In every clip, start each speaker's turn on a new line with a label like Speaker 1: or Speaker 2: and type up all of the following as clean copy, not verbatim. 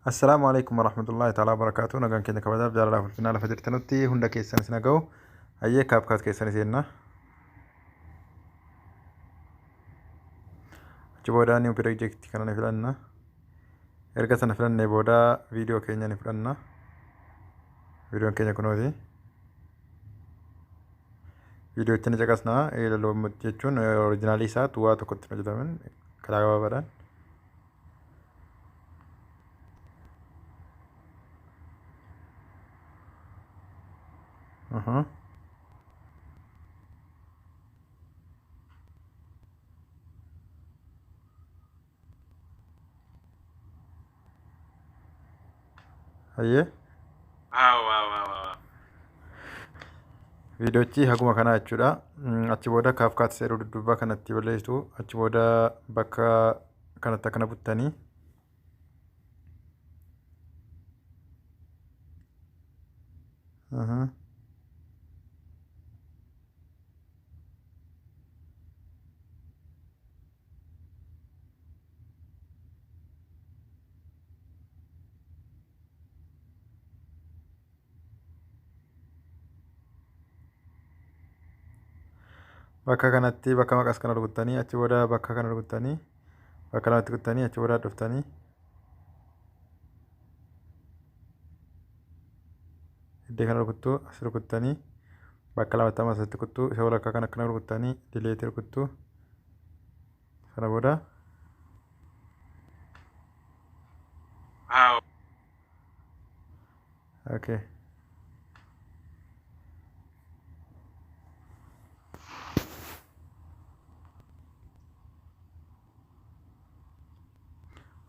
Speaker 1: Assalaamu alaikum warahmatullahi ta'ala wabarakaatuh. Nagaan keenya kabajaaf jaalalaaf ulfinaa lafa jirtanutti hunda keessan isin haga'u. Hayyee CapCut keessan seenna. Achi booda new project kana ni filanna. Erga sana filannee booda viidiyoo keenya ni fudhanna. Viidiyoon keenya kunooti. Viidiyoocha ni caqasna. Eelaloo jechuun oriijinaalii isaa waa tokkotti hin hojjetamin karaa gabaabaadhaan. Aha. Hayyee.
Speaker 2: Wow, wow, wow, wow.
Speaker 1: Viidiyoochi haguma kanaa jechuudha. Achi booda CapCut seeruu dudduuba kanatti balleessitu. Achi booda bakka kanatti akkana buttanii. Aha. Bakka kanatti bakka maqas kana rukuttanii, achi booda bakka kana rukuttanii, bakka lamatti kuttanii, achi booda dhuftanii iddoo kana rukuttuu, as rukuttanii, bakka lamatti amma asitti kuttuu, isa walakkaa kana akkana rukuttanii delete rukuttuu. Sana booda Okay.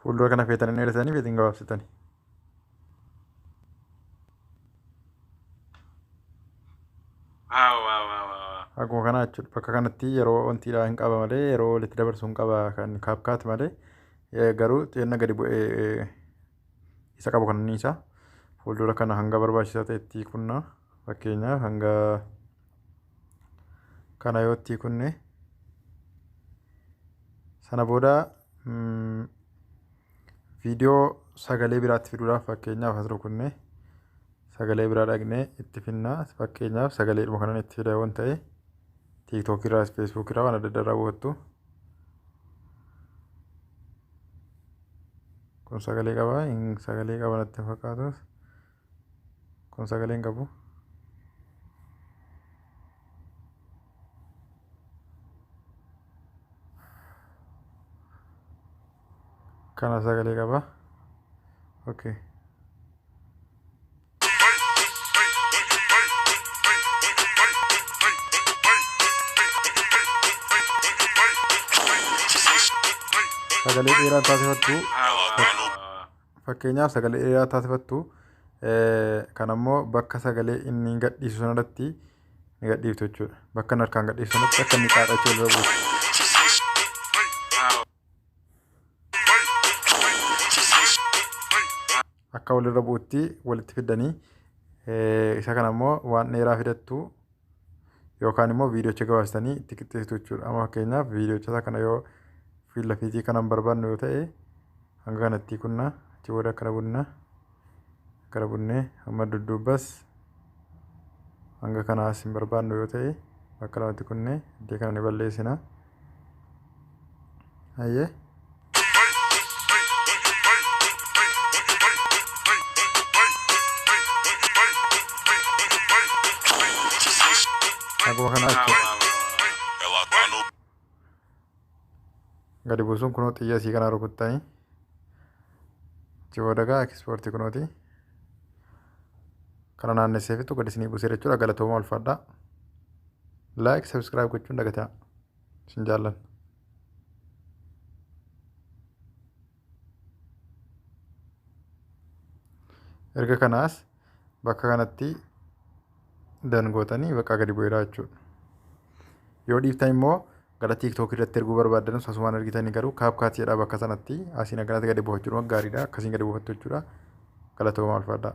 Speaker 1: Fuuldura kana feetanii dheeresanii feetiin gabaabsitanii.
Speaker 2: Wow.
Speaker 1: Akkuma kana jechuudha. Bakka kanatti yeroo wantiidha hin qaba malee, yeroo walitti dabarsuu hin qaba kan CapCut malee, garuu xiyyanna gadi bu'ee isa qabu kan inni isa fuuldura kana hanga barbaachisaa ta'etti kunna. Fakkeenyaaf hanga kana yoo itti kunne, sana booda viidiyoo sagalee biraatti fiduudhaaf, fakkeenyaaf as rukunne sagalee biraa dhaqnee itti finna. Fakkeenyaaf sagalee kanan itti fida waan ta'e, TikTok irraa, Facebook irraa, waan adda addaa irraa buufattu. Kun sagalee qaba, hin sagalee qaba natti hin fakkaatu. Kun sagalee hin qabu. Kana sagalee qaba. Okay. Sagalee dheeraa taasifattu.
Speaker 2: Wow.
Speaker 1: Fakkeenyaaf sagalee dheeraa taasifattu. Kan ammoo bakka sagalee inni gadhiisu sanarratti ni gadhiiftu jechuudha. Bakka inni harkaan gadhiisu sanatti akka inni qaadhachuu irra buusu. Akka walirra bu'utti walitti fiddanii, isa kana immoo waan dheeraa fidattu yookaan immoo viidiyoocha gabaabsitanii itti qixxeessitu jechuudha. Amma fakkeenyaaf viidiyoocha isaa kana yoo fiilla fiitii kana hin barbaannu yoo ta'e, hanga kanatti kunna, achi booda akkana bunna, akkana bunnee amma dudduubbas hanga kanaas hin barbaannu yoo ta'e, bakka lamatti kunne iddoo kana ni balleessina. Hayyee. Akkuma kana jechuudha. Gadi buusuun kunoo xiyya asii kana rukuttanii achi booda gaa export kunooti. Kana naannessee fixu gadi isinii buusee jechuudha. Galatooma, ulfaadhaa. Like, subscribe gochuun dagataa. Isin jaallanna. Erga kanaas bakka kanatti dangootanii bakka gadi bu'eera jechuudha. Yoo dhiiftan immoo gara TikTok irratti erguu barbaaddan asumaan argitanii, garuu CapCut jedha bakka sanatti asiin akkanatti gadi buufachuun gaariidha. Akkasiin gadi buufattu jechuudha. Galatooma, ulfaadhaa.